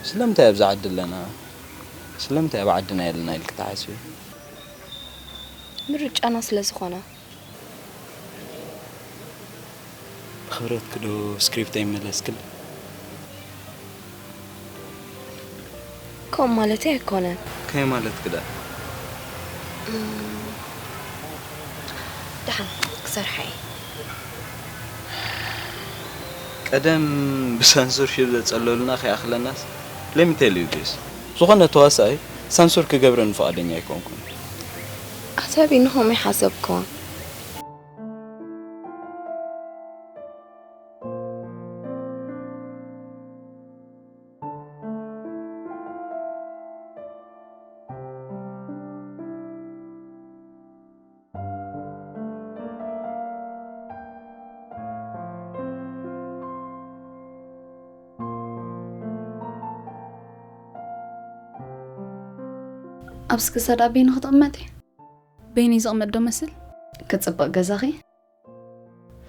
ስለምንታይ ኣብዚ ዓዲ ኣለና? ስለምንታይ ኣብ ዓድና የለና ኢልክ ትሓስቢ? ምርጫና ስለ ዝኾነ። ብኽብረትክ ዶ ስክሪፕት ኣይመለስክን? ከምኡ ማለተይ ኣይኮነን። ከይ ማለትክ ደኣ? ደሓን ክሰርሓ እየ። ቀደም ብሳንሶርሺፕ ዘጸለሉና ከይኣኽለናስ ለሚተል እዩ ጌስ። ዝኾነ ተዋሳኣይ ሳንሶር ክገብረኒ ፍቓደኛ ኣይኮንኩን። ኣሰብ ንሆም ይሓሰብኮ። ኣብዚ ክሳድ ኣበይኒ ክትቕመጥ እየ? በይነይ ዝቕመጥ ዶ መስል? ክጽብቕ ገዛኺ?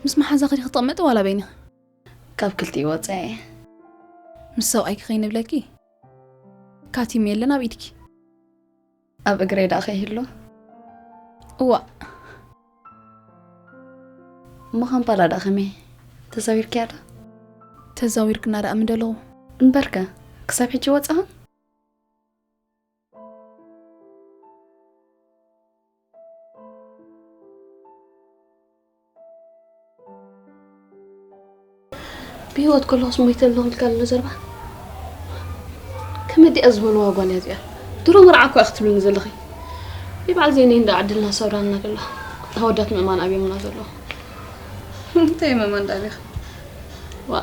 ምስ መሓዛኺ ዲኺ ክትቕመጢ ዋላ በይንኺ? ካብ ክልቲኡ ወጻኢ እየ። ምስ ሰብኣይኪ ከይንብለኪ ካቲም የለን ኣብ ኢድኪ። ኣብ እግረይ ደኣ ከይህሉ? እዋእ። እሞ ካምፓላ ደኣ ከመይ? ተዛዊርክያ ዶ? ተዛዊርክና ደኣ ምደለኹ። እምበርከ ክሳብ ሕጂ ወጻኻ? ብህይወት ከለኹስ ሞይተ ኣለኹ ኢልካ ኣሎ ዘረባ። ከመይ ድያ ዝበልዋ ጓል እያ እዚኣ? ድሮ መርዓ እኮ ኢኺ ትብልኒ ዘለኺ። ይበዓል ዘይነይ እንዳ ዓድልና ሰብራና ደሎ። ኣወዳት ምእማን ኣብዮምና ዘለዉ። እንታይ ምእማን ዳኣ ኣቢኺ? ዋ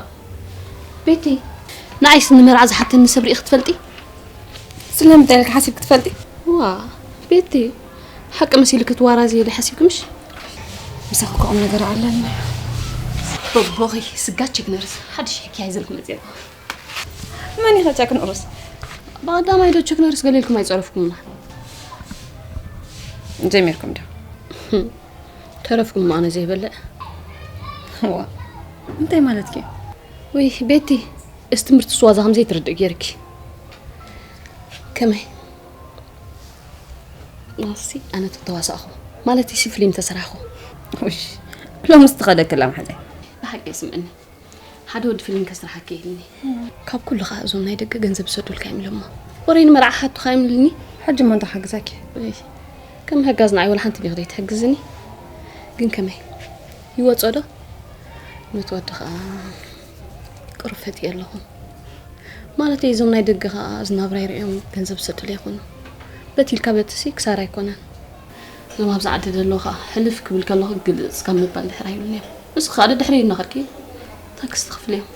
ቤቲ፣ ንዓይስ ንመርዓ ዝሓተኒ ሰብ ርኢኺ ትፈልጢ? ስለምንታይ ኢልኪ ሓሲብኪ ትፈልጢ? ዋ ቤቲ፣ ሓቂ መሲሉ ክትዋራዚ ኢለ ሓሲብኪ ምሽ? ምሳኺ እኮ ቁም ነገር ኣለኒ። በቦኺ ስጋ ቸክ ነርስ ሓደ ሽሕ ኪያ ይዘልኩ መፅእ። መን ኢኻ ቸክ ነርስ? ብቐዳማይ ዶ ቸክ ነርስ ገለ ኢልኩም ኣይፀረፍኩምና? ጀሚርኩም ዶ? ተረፍኩም ኣነ ዘይበልዕ። ዋ እንታይ ማለትኪ? ውይ ቤቲ፣ እዚ ትምህርቲ ስዋዛ ከም ዘይትርድእ ገይርኪ። ከመይ? ናሲ ኣነ ተተዋሳእኹ ማለት ሲ ፊልም ተሰራሕኹ። ውሽ ሎምስ ትኸደክላ ማሕፀይ። ብሓቂ ስምዕኒ፣ ሓደ ወዲ ፊልም ከስርሓኪ ኢልኒ። ካብ ኩሉ ከዓ እዞም ናይ ደገ ገንዘብ ዝሰዱልካ እዮም ኢሎሞ። ወረይ ንመርዓ ሓቱኻ እዮም ኢልኒ። ሕጂ እሞ እንታይ ሓግዛኪ? እይ፣ ከም ሕጋዝ ንዓይ ወላ ሓንቲ ዲኺ ዘይትሕግዝኒ? ግን ከመይ ይወፆ ዶ? ነቲ ወዲ ከዓ ቅሩብ ፈትየ ኣለኹ። ማለተይ እዞም ናይ ደገ ከዓ እዚ ናብራ ይርእዮም ገንዘብ ዝሰዱለይ ይኾኑ። በቲ ኢልካ በቲ ሲ ክሳራ ኣይኮነን። እዞም ኣብዚ ዓዲ ዘለዉ ከዓ ሕልፍ ክብል ከለኹ ግልፅ ካብ ምባል ድሕር ኣይብሉን እዮም። ንስኺ ከዓ ደድሕሪ እናኸድኪ ታክሲ ትኽፍልዮም።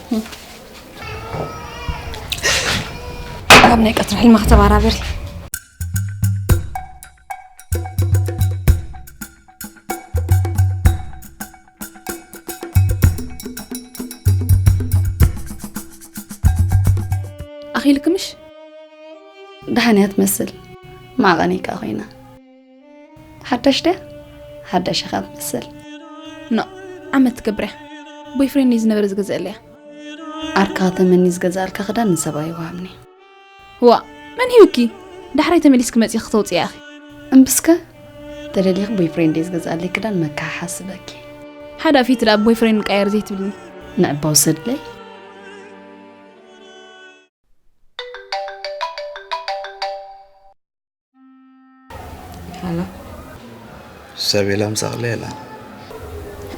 ካብ ናይ ቀትሪ ሕልማ ከተባራበሪ። ኣኺልኪ ምሽ? ደሓን እያ ትመስል። ማዕቐነይ ከኣ ኮይና። ሓዳሽ ድያ? ሓዳሽ ኢኻ ትመስል። ኖ፣ ዓመት ትገብር እያ። ቦይፍሬንደይ ዝነበረ ዝገዝአለይ እያ። ዓርካ ተመኒ ዝገዝኣልካ ክዳን ንሰብኣይ ይወሃብኒ። ዋእ፣ መን ሂብኪ? ዳሕራይ ተመሊስኪ መጺኺ ክተውጽእያ ኢኺ። እምብስከ፣ ተደሊኺ ቦይፍሬንደይ ዝገዝኣለይ ክዳን መካሓሓስበኪ። ሓደ ኣፊት ደኣ ቦይፍሬንድ ንቃየር ዘይትብልኒ። ንዕባ ውሰድለይ። ሃሎ። ሳቤላ ምሳቕ ኣላ የላን።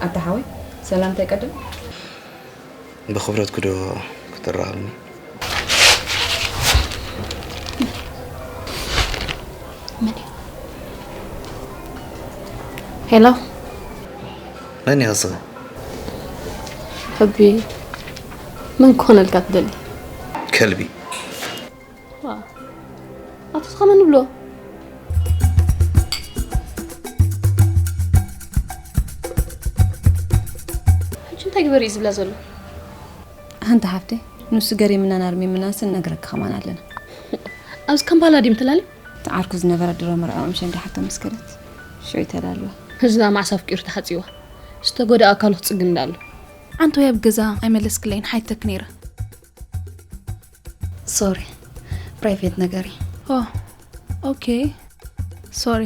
ኣታ ሓወይ፣ ሰላምታ ይቀድም። ብኽብረትኪ ዶ ክትረኸብኒ? መን እዩ? ሄሎ። መን ኢኻ ንስኺ? ሕቢ፣ መን ክኾነልካ ትደሊ? ከልቢ። ዋ፣ ኣቶ ተኸመ ንብሎ። ሕጂ እንታይ ግበር እዩ ዝብላ ዘሎ? ኣንቲ ሓፍተይ፣ ንሱ ገሪምናን ኣርሚምናን ስንነግረኪ ከማን ኣለና። ኣብዚ ካምፓላ ድዮም ተላልዮም? እቲ ዓርኩ ዝነበረ ድሮ መርዕኦም ሸንዲ ሓፍቶም ምስ ከደት ሽዑ ይተላልዋ። ህዝባ ማዕስ ኣፍቂሩ ተሓጺዋ። ዝተጎድኣ ኣካሉ ክጽግን እንዳኣሉ። ኣንቶይ ኣብ ገዛ ኣይመለስክለይን ሓይተክ ነይረ። ሶሪ፣ ፕራይቬት ነገር እዩ። ኦ ኦኬ፣ ሶሪ።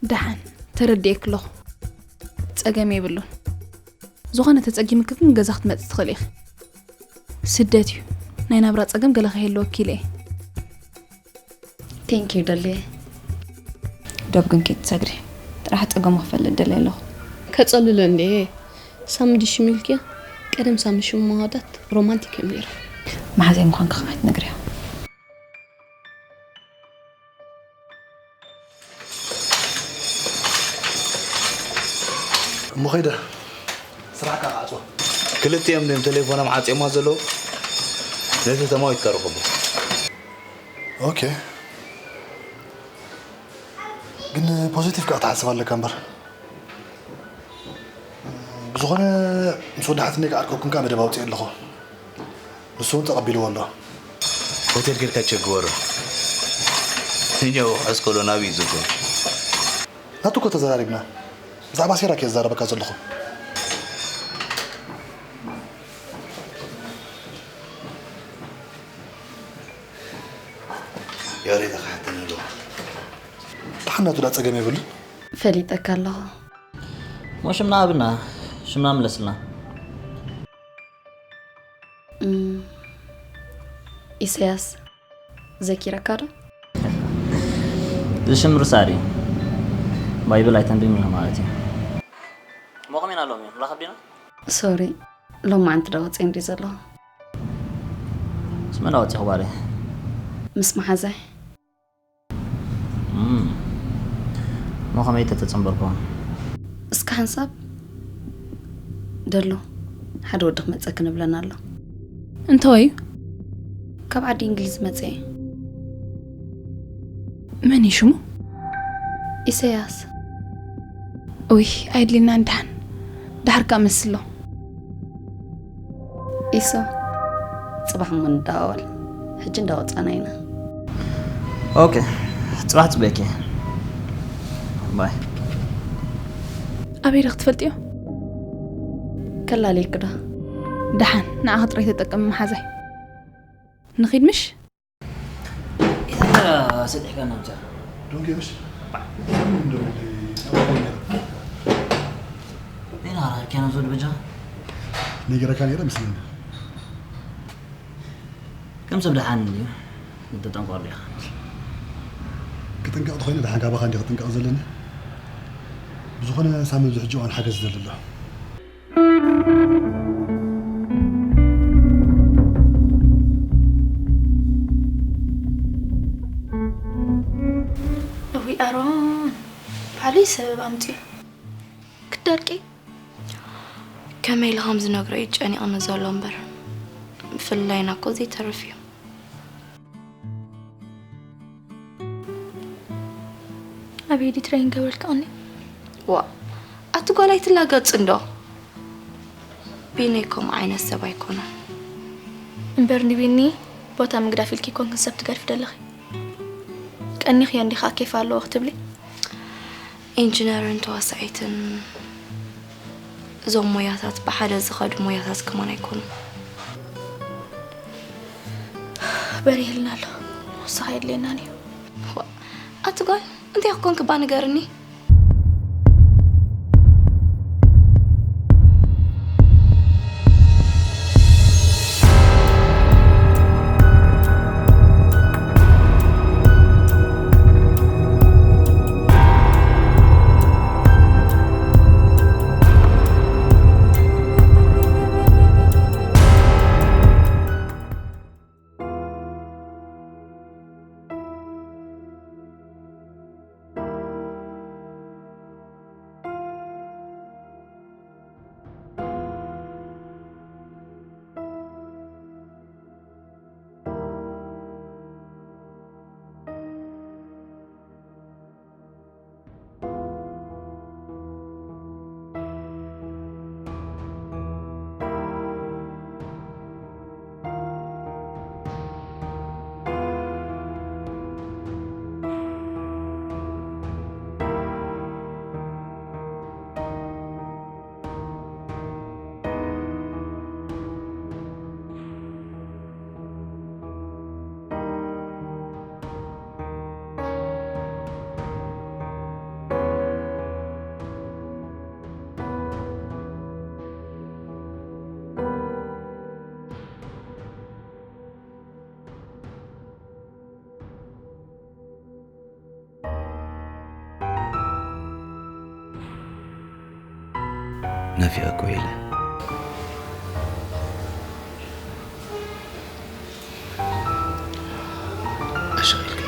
ደሓን፣ ተረዲኤኪ ኣለኹ። ጸገም የብሉን። ዝኾነ ተጸጊምኪ ግን ገዛ ክትመጺ ትኽእሊ ኢኺ። ስደት እዩ። ናይ ናብራ ጸገም ገለ ከይህልወኪ ኢለ እየ። ቴንክ ዩ ደልየ። ዶብ ግን ከይትሰግሪ፣ ጥራሕ ጸገሙ ክፈልጥ ደልየ ኣለኹ። ከጸልሎ እንዴ ሳሚ ድሽ ሚልኪያ ቀደም ሳሚ ሽሙ ማዋዳት ሮማንቲክ እዮም ነይሮም። መሓዘይ ምዃንኪ ከዓ ትነግርዮ። እሞ ኸይደ ስራሕካ ክዓፅዋ። ክልቲኦም ድም ቴሌፎኖም ዓፂዮማ ዘለዉ? ነቲ ተማዊትካ ርኸቦ። ኦኬ፣ ግን ፖዚቲቭ ከዓ ትሓስብ ኣለካ እምበር። ብዝኾነ ምስ ወዲ ሓትነይ ክዓርከኩም ከዓ መደብ ኣውፅኤ ኣለኹ። ንሱ እውን ተቐቢልዎ ኣሎ። ሆቴል ጌርካ ቸግበሮ። እኛው ኣስኮሎ ናብይ ዝጎ ናቱ እኮ ተዘራሪብና። ብዛዕባ ሴራ ከ ዘራረበካ ዘለኹ። ያሬዳ ክሓተኒ ኣለዎ። ብሓናቱ ዳ ጸገም የብሉ። ፈሊጠካ ኣለኹ። ሞ ሽምና ኣብና ሽምና ምለስልና። እም፣ ኢሳያስ ዘኪረካ ዶ? ዝሽም ርሳሪ ባይብል ኣይተንብም ኢለ ማለት እዩ። ሞኸም ኢና ሎሚ ራኸብ ዲና? ሶሪ፣ ሎማዓንቲ ዳ ወፅየ እንዲ ዘለኹ። ስመና ወፂኹ ባለ ምስ መሓዛይ። ሞ ከመይ ተተጸንበርኩም? እስከ ሓንሳብ ደሎ ሓደ ወዲ ክመፀ ክንብለና ኣሎ። እንተወዩ ካብ ዓዲ እንግሊዝ መፀ እዩ። መን እዩ ሽሙ? ኢሳያስ። ውይ ኣይድልና እንዳሓን ዳሕርካ መስሎ። ኢሶ፣ ፅባሕ እሞ ንደዋወል። ሕጂ እንዳወፃና ኢና። ኦኬ፣ ፅባሕ ፅበኪ። ባይ። ኣበይ ዶ ክትፈልጥዮ? ከላልየኪ ዶ? ደሓን ንዓኺ ጥራይ ተጠቀሚ መሓዛይ። ንኺድ ምሽ? ሰጢሕካ ናምታ ዶንጌ ምሽ ሌላ ራኪያና ዞድ በጃ ነይገረካ ነይረ ምስለኒ። ከም ሰብ ደሓን እንድዩ። እንተጠንቋሉ ኢኻ። ክጥንቀቕ ተኾይነ ደሓን ካባኻ እንዲ ክጥንቀቕ ዘለኒ። ብዝኾነ ሳሚ ኣብዚ ሕጂ እዋን ሓገዝ ዝደሊ ኣሎ። እዊ ኣሮን ባዕለይ ሰበብ ኣምፅኡ ክትደርቂ። ከመይ ኢለ ከም ዝነግሮ እዩ ጨኒቕኒ ዘሎ እምበር ብፍልላይና እኮ ዘይተርፍ እዩ። ኣበይ ድዩ ትሬኒንግ ገብረልካ ቀኒ? ዋ ኣቲ ጓል ኣይትላገጽ እንዶ። ቢኒ ከምኡ ዓይነት ሰብ ኣይኮነን። እምበር ንቢኒ ቦታ ምግዳፍ ኢልኪ ኮንክን ሰብ ትገድፊ ደለኺ። ቀኒኽዮ እንዲኻ ኬፍ ኣለዎ ክትብሊ? ኢንጂነርን ተዋሳኢትን እዞም ሞያታት ብሓደ ዝኸዱ ሞያታት ከማን ኣይኮኑን። በሪህልና ኣሎ። ንስኻ የድልየናን እዩ። ዋእ፣ ኣቲ ጓል እንታይ ክኮንኪ እባ ንገርኒ። ናፊቐ እኮ ኢለ። ኣሸኺልካ።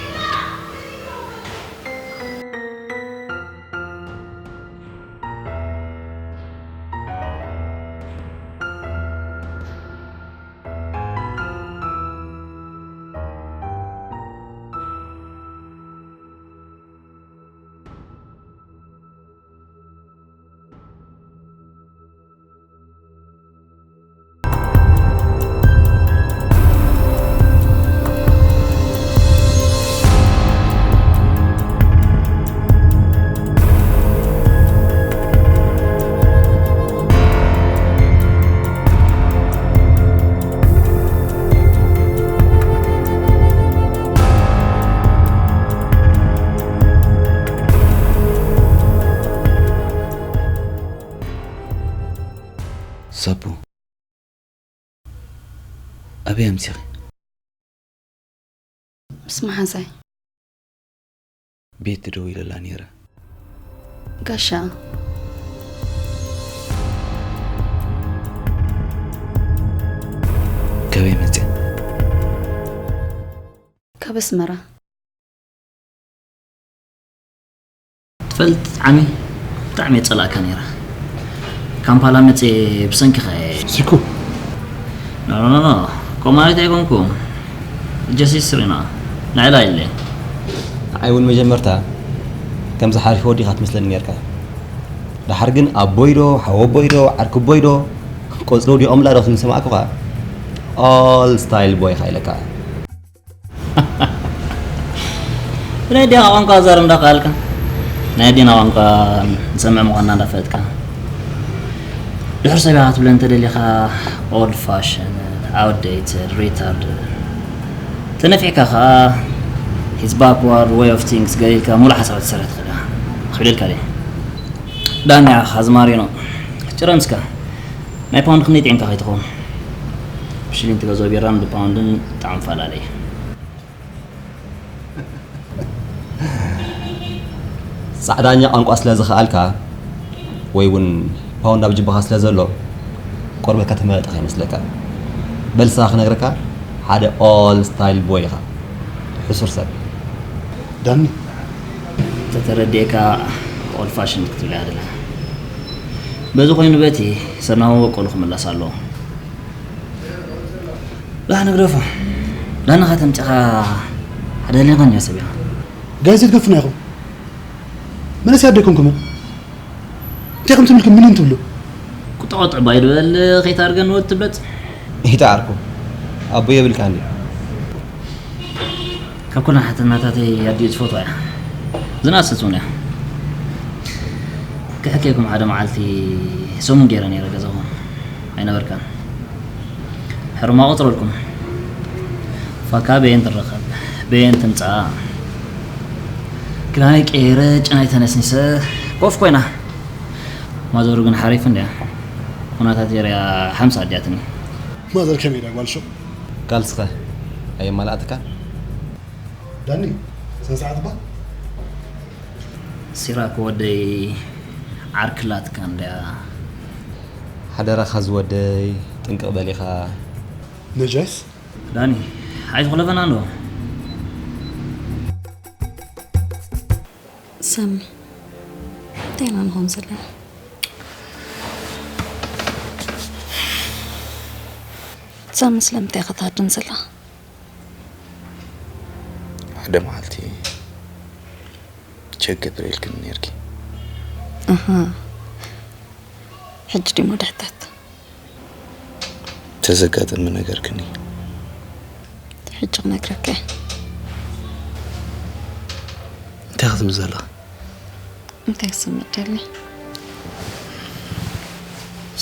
ሳቡ፣ ኣበይ ኣምሲኺ? ምስ መሓዛይ። ቤት ደዊለላ ነይረ። ጋሻ። ከበይ መጽያ? ካብ ኣስመራ። ትፈልጥ ዓሚ፣ ብጣዕሚ እየ ጸላእካ ነይረ። ካምፓላ መጽየ ብሰንኪኻ እየ። ሲኩ። ኖ፣ ኖ፣ ኖ፣ ኖ። ከምኡ ማለት ኣይኮንኩን። ጀስት ሂስትሪ ነው። ንዕላ ኢለ። ንዓይ እውን መጀመርታ ከምዚ ሓሪፍ ወዲኻ ትመስለኒ ነርካ። ደሓር ግን ኣቦይ ዶ፣ ሓወቦይ ዶ፣ ዓርክቦይ ዶ፣ ቆጽሊ ወዲቖምላ ዶ ክብል ሰማዕኩኻ? ኦል ስታይል ቦይ ኢኻ ኢለካ። ብናይ ኣዴኻ ቋንቋ ዛረብ እንዳኸኣልካ፣ ናይ ኣዴና ቋንቋ ንሰምዕ ምዃንና እንዳፈለጥካ፣ ድሑር ሰብ ኢኻ ክትብለኒ እንተደሊኻ፣ ኦልድ ፋሽን፣ ኣውትዴትድ፣ ሪታርድ፣ ተነፊሕካ ኸኣ፣ ሂዝ ባክዋርድ ዌይ ኦፍ ቲንክስ ገሊልካ፣ ሙሉእ ሓሳብ ክትሰርሕ ትኽእል ኢኻ። ክብለልካ ድየ? ዳኒ ኢኻ፣ ኣዝማሪኖ። ጭረምስካ። ናይ ፓውንድ ክንደይ ጥዒምካ ከይትኸውን? ብሽሊን ትገዝኦ ቢራን ብፓውንድን ብጣዕሚ ፈላለየ። ጻዕዳኛ ቋንቋ ስለ ዝኸኣልካ ወይ እውን ፓውንድ ኣብ ጅባኻ ስለ ዘሎ ቆርበትካ ተመረጠ ከይመስለካ። በል ንስኻ ክነግረካ ሓደ ኦል ስታይል ቦይ ኢኻ። ሕሱር ሰብ። ዳኒ። እንተተረዲኤካ ኦል ፋሽን ክትብል እያ ደላ። በዚ ኮይኑ በቲ ሰናዎ በቀሉ ክምለስ ኣለዎ። ላ ንግደፎ። ዳንኻ ተምጨኻ ሓደ ሌንኻ እኛ ሰብ ኢኻ። ጋይስ የትገፉና ኢኹም። መለስ ያደኩም ከመን። እንታይ ከም ትብልኩም ምን ትብሉ? ቁጥቆጥ ባይ ድበል ከይታርገን ወድ ትብለጽ። ይተዓርኩ። ኣቦ የብልካ እንዴ? ካብ ኩለን ሓትናታተይ ኣዲኡ ዝፈትዋ እያ። ዝነኣሰት እውን እያ። ክሕከየኩም ሓደ መዓልቲ ሰሙን ገይረ ነይረ ገዛኹም። ኣይነበርካን። ሕሩማ ቆጽረልኩም። ፋካ በየን ትረኸብ፣ በየን ትምጻእ። ክዳነይ ቀይረ፣ ጨናይ ተነስኒሰ ኮፍ ኮይና። ማዘሩ ግን ሓሪፍ እንድያ። ኩነታት የርያ ሓምሳ ኣዲያትኒ። ማዘር ከመይ ኢላ ጓል ሹቕ? ካልስኸ ኣየማላእትካን? ዳኒ፣ ስነ ስርዓት እባ። ሲራክ ወደይ ዓርክላትካ እንድያ። ሓደራኻ ዝወደይ ጥንቅቕ በሊኻ። ነጃስ? ዳኒ፣ ሓይዚ ኩለፈና እንዶ። ሳሚ፣ እንታይ ኢና ንኾን ዘለና? ሳሚ፣ ስለምንታይ ኢኻ ትሃድም ዘለኻ? ሓደ መዓልቲ ቸክ ገብረ ኢልክኒ ነይርኪ። ኣሃ። ሕጂ ድዩ ወደ ሕታት? ተዘጋጠመ ነገር ክኒ። ሕጂ ክነግረካ እየ። እንታይ ክትብል ዘለኻ? እንታይ ክስምዕ ደሊ?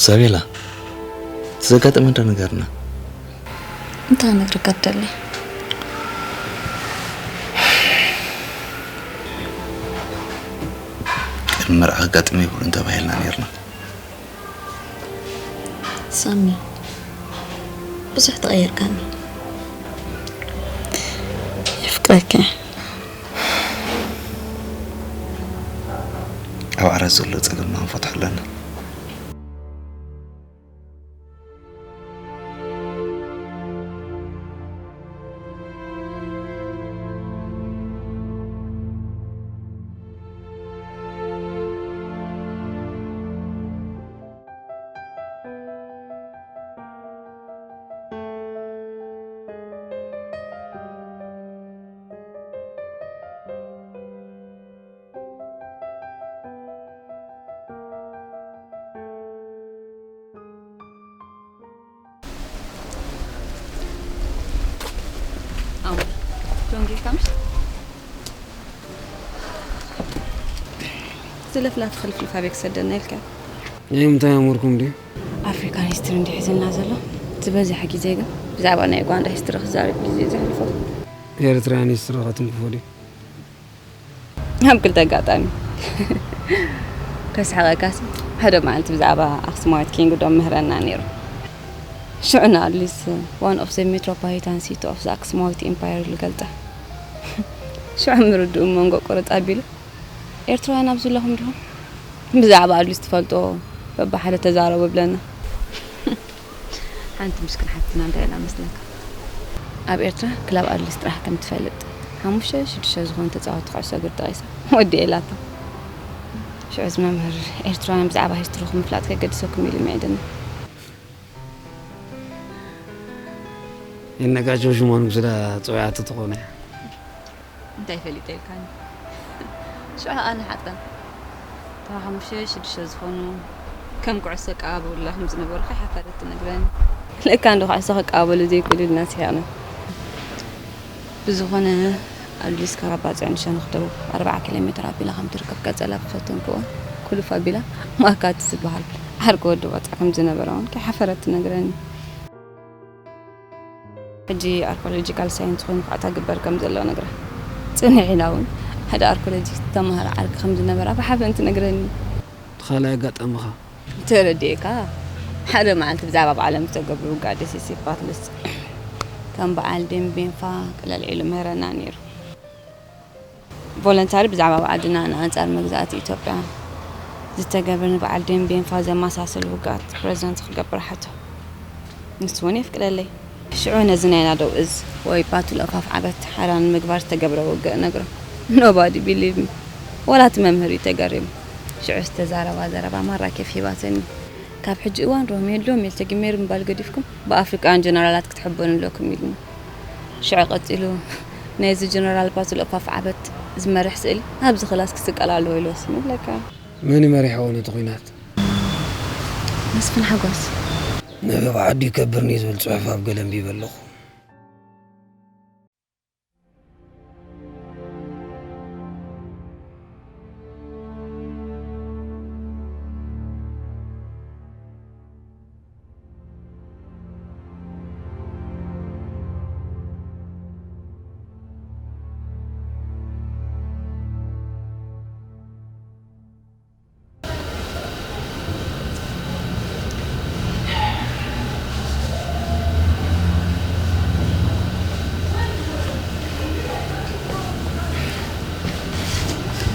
ሳቤላ፣ ተዘጋጠመ እንዳ ነገርና። እንታይ ክነግረካ ደሊ? ቅድሚ መርዓ ኣጋጥመ ይብሉን ተባሂልና ነይርና። ሳሚ፣ ብዙሕ ተቐይርካኒ። የፍቅረካ። ኣብ ዓራት ዘሎ ጸገምና ክንፈትሖ ኣለና። ኢልካ ምሽ? ዝለፍላፍ ክልፍልፍ ኣበይ ክሰደና ኢልካ? ናይ ምንታይ ኣምርኩም ድዩ? ኣፍሪካን ሂስትሪ እንዲ ሒዝልና ዘሎ። ዝበዝሐ ግዜ ግን ብዛዕባ ናይ ኡጋንዳ ሂስትሪ ክዛረብ ግዜ ዘሕልፎ። ኤርትራን ሂስትሪ ከትንክፎ ድዩ? ኣብ ክልተ ኣጋጣሚ። ከስሕቐካሲ፣ ሓደ መዓልቲ ብዛዕባ ኣክስማዊት ኪንግዶም ምህረና ነይሩ። ሽዑ ንኣትሊስት one of the metropolitan city of the ኣክስማዊት ኢምፓየር ኢሉ ገልጸ። ሽዑ ምርድኡ መንጎ ቁርጥ ኣቢሉ፣ ኤርትራውያን ኣብዚ ኣለኹም ዲኹም? ብዛዕባ ኣትሊስት ትፈልጦ በብሓደ ተዛረቡ ይብለና። ሓንቲ ምስክን ሓፍትና እንታይ ኢላ መስለካ? ኣብ ኤርትራ ክለብ ኣትሊስት ጥራሕ ከም ትፈልጥ ሓሙሽተ ሽዱሽተ ዝኾኑ ተጻወትቲ ኩዕሶ እግሪ ጠቒሳ ወዲኤ ኢላቶ። ሽዑ እዚ መምህር ኤርትራውያን ብዛዕባ ሂስትሪኹም ምፍላጥ ከገድሰኩም ኢሉ ምዒድና። ይነጋቸው ሽሞን ምስላ ጽውያት ትኾነ። እንታይ ፈሊጠ ኢልካኒ? ሽዑ ኣነ ሓቀን እቶም ሓሙሽተ ሽዱሽተ ዝኾኑ ከም ኩዕሶ ኣቀባብሉላ ከም ዝነበሩ ከይሓፈረት ትነግረኒ። ለካ እንዶ ኩዕሶ ከቀባበሉ ዘይክእሉ ኢልና ስሒቕና። ብዝኾነ ኣትሊስት ካብ ራባጽዮን ሸነኽ ደቡብ ኣርብዓ ኪሎ ሜትር ኣቢላ ከም ትርከብ ቀጸላ ብፈተንክዎ ኩልፍ ኣቢላ ማካቲ ዝበሃል ዓርኪ ወዲ ቆጻ ከም ዝነበራ እውን ከይሓፈረት ትነግረኒ። ሕጂ ኣርኮሎጂካል ሳይንስ ኮይኑ ኳዕታ ግበር ከም ዘሎ ነግራ። ጽንሕ ኢላ እውን ሓደ ኣርኮሎጂ ተመሃሮ ዓርኪ ከም ዝነበራ ብሓፈን ትነግረኒ። እቲ ካልኣይ ኣጋጣሚኻ? ተረዲኤካ። ሓደ መዓልቲ ብዛዕባ ኣብ ዓለም ዝተገብሩ ውግኣት ደሴት ሴፓትልስ ከም በዓል ዴምቤንፋ ቅልል ኢሉ ምህረና ነይሩ። ቮለንታሪ ብዛዕባ ኣብ ዓድና ንኣንጻር መግዛእቲ ኢትዮጵያ ዝተገብረ ንበዓል ዴምቤንፋ ዘመሳሰሉ ውግኣት ፕሬዝደንት ክገብር ሓቶ። ንሱ እውን የፍቅደለይ። ሽዑ ነዚ ናይ ናደው እዝ ወይ ባትል ኦፍ ኣፍዓበት ሓራ ንምግባር ዝተገብረ ውግእ እነግሮ። Nobody believe me። ዋላ እቲ መምህር እዩ ተገሪሙ። ሽዑ ዝተዛረባ ዘረባ ማራ ኬፍ ሂባትኒ። ካብ ሕጂ እዋን ሮሜል ዶሜል ተጊሜር ምባል ገዲፍኩም ብኣፍሪቃውያን ጀነራላት ክትሕበኑ ኣለኩም ኢሉኒ። ሽዑ ቀጺሉ ነዚ ጀነራል ባትል ኦፍ ኣፍዓበት ዝመርሕ ስእሊ ኣብዚ ክላስ ክስቀል ኣለዎ ኢሉ ወሲኑ ይብለካ። መን ይመሪሕዎ ነቲ ኲናት? መስፍን ሓጎስ። ነቢ ብዓዱ ይከብርኒ ዝብል ጽሑፍ ኣብ ገለ ኣንቢበ ኣለኹ።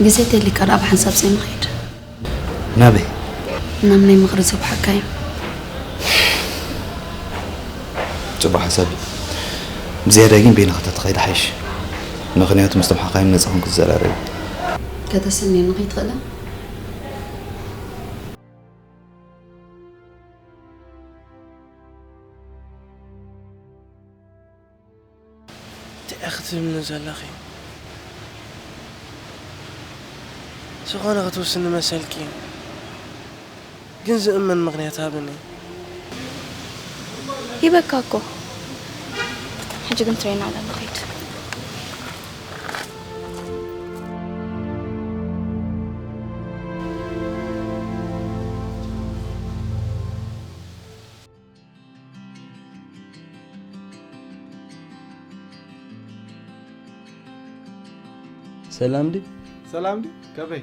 ግዜ ተሊካ ደኣ ብሓንሳብ ጽን ንኸይድ። ናበይ? ናብ ናይ ምኽሪ ዝብሓካ እዩ። ጽቡቕ ሓሳብ እዩ። ብዝያዳ ግን በይንኻ ተትኸይድ ሓይሽ። ምኽንያቱ ምስቶም ሓካይም ነጻ ኮንኩ ትዘራረብ። ከተሰንየኒ ከይትኽእላ? እንታይ ኢኺ ትብልኒ ዘለኺ? ዝኾነ ክትውስኒ መሰልኪ እዩ። ግን ዝእመን ምኽንያት ሃብኒ። ሂበካ እኮ። ሕጂ ግን ትሬን ኣለ ንኸይድ። ሰላም ድዩ? ሰላም ድዩ? ከመይ?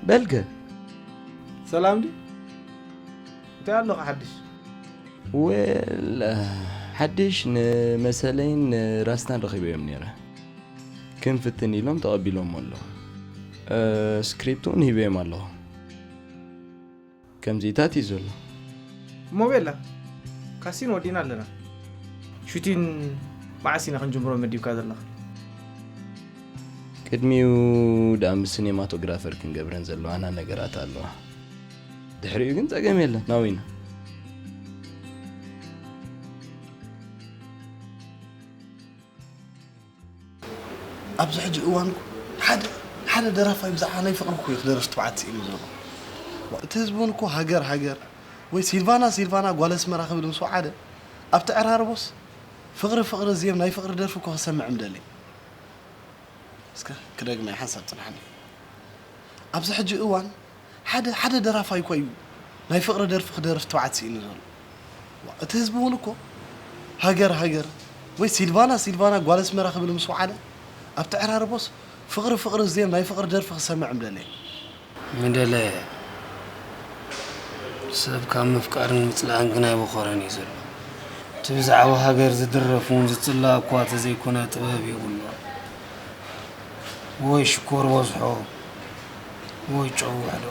በልገ። ሰላም ድዩ? እንታይ ኣለኹ ሓድሽ? ዌል፣ ሓድሽ ንመሰለይን ንራስታን ረኺበዮም ነይረ። ክንፍትን ኢሎም ተቐቢሎሞ ኣለዉ። እ፣ ስክሪፕት እውን ሂበዮም ኣለኹ። ከምዚታት እዩ ዘሎ። እሞ ቤላ፣ ካስቲን ወዲእና ኣለና። ሹቲን መዓስ ኢና ክንጅምሮ መዲብካ ዘለኻ? ቅድሚኡ ደኣ ምስ ሲኔማቶግራፈር ክንገብረን ዘለዋና ነገራት ኣለዋ። ድሕሪኡ ግን ጸገም የለን፣ ናዊና። ኣብዚ ሕጂ እዋን እኮ ሓደ፣ ሓደ ደራፋይ ብዛዕባ ናይ ፍቕሪ እኮ እዩ ክደርፍ ትብዓት ስኢኑ ዘሎ። እቲ ህዝቢ እውን እኮ ሃገር ሃገር ወይ ሲልቫና ሲልቫና ጓል ኣስመራ ክብል ምስ ወዓለ ኣብቲ ዕራርቦስ ፍቕሪ ፍቕሪ ዝየም ናይ ፍቕሪ ደርፊ እኮ ክሰምዕ ምደለይ። እስከ ክደግመ ሓንሳብ ጽንሓኒ። ኣብዚ ሕጂ እዋን ሓደ ሓደ ደራፋይ እኮ እዩ ናይ ፍቕሪ ደርፊ ክደርፍ ትብዓት ስኢኑ ዘሎ። ዋ፣ እቲ ህዝቢ እውን እኮ ሃገር ሃገር ወይ ሲልቫና ሲልቫና ጓል ኣስመራ ክብል ምስ ወዓለ ኣብቲ ዕራርቦስ ፍቕሪ ፍቕሪ ዝየም ናይ ፍቕሪ ደርፊ ክሰምዕ ምደለየ። ምደለየ። ሰብ ካብ ምፍቃርን ምጽላእን ግን ኣይበኾረን እዩ ዘሎ። እቲ ብዛዕባ ሃገር ዝድረፍ እውን ዝጽላእ እኳ ተዘይኮነ ጥበብ የብሉን። ወይ ሽኮር በዝሖ ወይ ጨው ውሕዶ።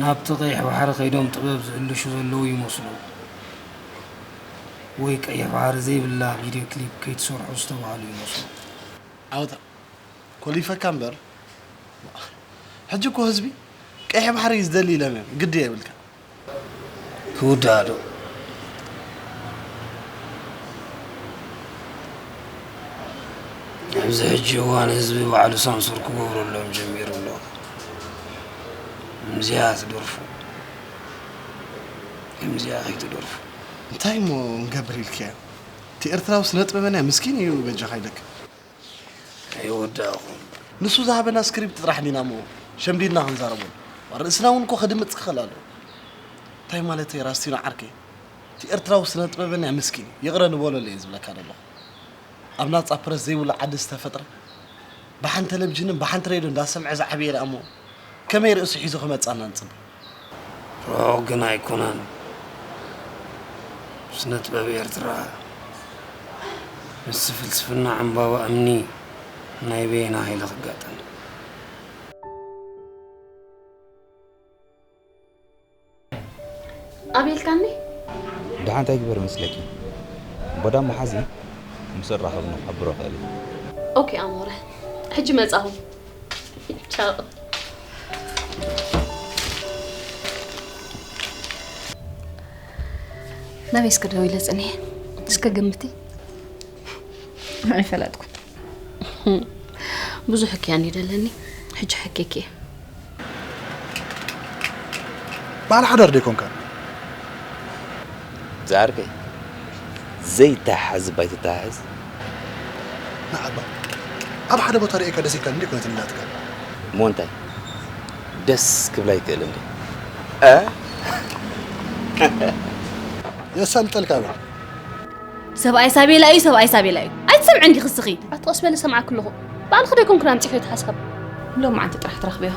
ናብቲ ቀይሕ ባሕሪ ከይዶም ጥበብ ዝእልሹ ዘለዉ ይመስሉ። ወይ ቀይሕ ባሕሪ ዘይብላ ቪድዮ ክሊፕ ከይትሰርሑ ዝተባህሉ ይመስሉ። ዓወታ ኮሊፈካ እምበር፣ ሕጂ እኮ ህዝቢ ቀይሕ ባሕሪ እዩ ዝደሊ ኢሎም እዮም። ግዲ የብልካ። ክውዳእ ዶ? ኣብዚ ሕጂ እዋን ህዝቢ ባዕሉ ሳንሱር ክገብረሎም ጀሚሩ ኣሎ። ከምዚኣ ትደርፉ፣ ከምዚኣ ከይትደርፉ። እንታይ እሞ ንገብር ኢልክያ? እቲ ኤርትራዊ ስነ ጥበበኛ ምስኪን እዩ በጃኻ ኢለካ። ኣይወዳእኹም። ንሱ ዝሃበና ስክሪፕት ጥራሕ ዲና እሞ ሸምዲድና ክንዛረበሉ። ርእስና እውን እኮ ከድምጽ ክኽእል ኣለዎ። እንታይ ማለተይ ራስቲኖ ዓርከይ? እቲ ኤርትራዊ ስነ ጥበበኛ ምስኪን ይቕረ ንበለሉ እየ ዝብለካ ዘለኹ። ኣብ ናጻ ፕረስ ዘይብሉ ዓዲ ዝተፈጥረ ብሓን ቴሌቪዥንን ብሓንቲ ሬድዮ እንዳሰምዐ ዝዓበየ ደኣ እሞ ከመይ ርእሱ ሒዙ ክመጻና ንጽበ? ርሑቕ ግን ኣይኮነን። ስነ ጥበብ ኤርትራ ምስ ፍልስፍና ዕምባባ እምኒ ናይ በየና ሃይለ ክጋጠም? ኣቤልካኒ? ደሓን እንታይ ግበር መስለኪ? ቦዳ መሓዚ ምስ እራኸብ ንሓብሮ ኽእል። ኦኬ ኣሞረ፣ ሕጂ መጻኹ። ቻው። ናበይ እስከ ደው ኢለ ጽንሔ? እስከ ግምቲ። ኣይፈለጥኩ። ብዙሕ እኪ ኣኒ ደለኒ። ሕጂ ሕኬኪ እየ። በዓል ሓዳር ዶ ይኮንካ? ዝዓርከይ፣ ዘይተሓዝ ባይትተሓዝ። ንዓባ፣ ኣብ ሓደ ቦታ ርእየካ ደስ ኢልካ እንዲ ኮነት እንዳትካ። እሞ እንታይ? ደስ ክብላ ይክእል እንዲ? እ? የሳልጠልካ በል። ሰብኣይ ሳቤላ እዩ፣ ሰብኣይ ሳቤላ እዩ። ኣይትሰምዕን ዲኺ እስኺ? ኣቲ ቀስ በሊ ሰምዓኪ ኣለኹ። ባዕልኺ ዶ ኣይኮንክን ኣምጺኺ እቲ ሓሳብ? ሎማዓንቲ ጥራሕ ትረኽብዮ።